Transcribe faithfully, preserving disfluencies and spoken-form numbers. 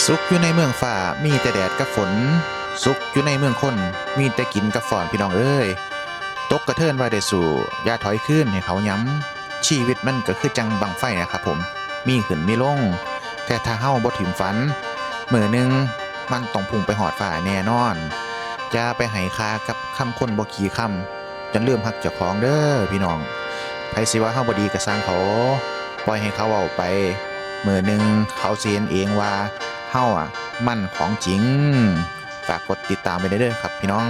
สุขอยู่ในเมืองฟ้ามีแต่แดดกับฝน สุขอยู่ในเมืองคนมีแต่กินกับฟ้อน พี่น้องเอ้ย ตกกระเทินว่าได้สู้ อย่าถอยคืนให้เขาย้ำ ชีวิตมันก็คือจั่งบั้งไฟนะครับผม มีขึ้นมีลง แต่ถ้าเฮาบ่ถิ่มฝัน มื้อหนึ่งมันต้องพุ่งไปฮอดฟ้าแน่นอน อย่าไปให้ค่ากับคำคนบ่กี่คำ จนลืมฮักเจ้าของเด้อพี่น้อง ไผสิว่าเฮาบ่ดีก็ซ่างเขา ปล่อยให้เขาเว้าไป มื้อหนึ่งเขาสิเห็นเองว่าเฮาอะมันของจริง ฝากกดติดตามไว้เด้อครับพี่น้อง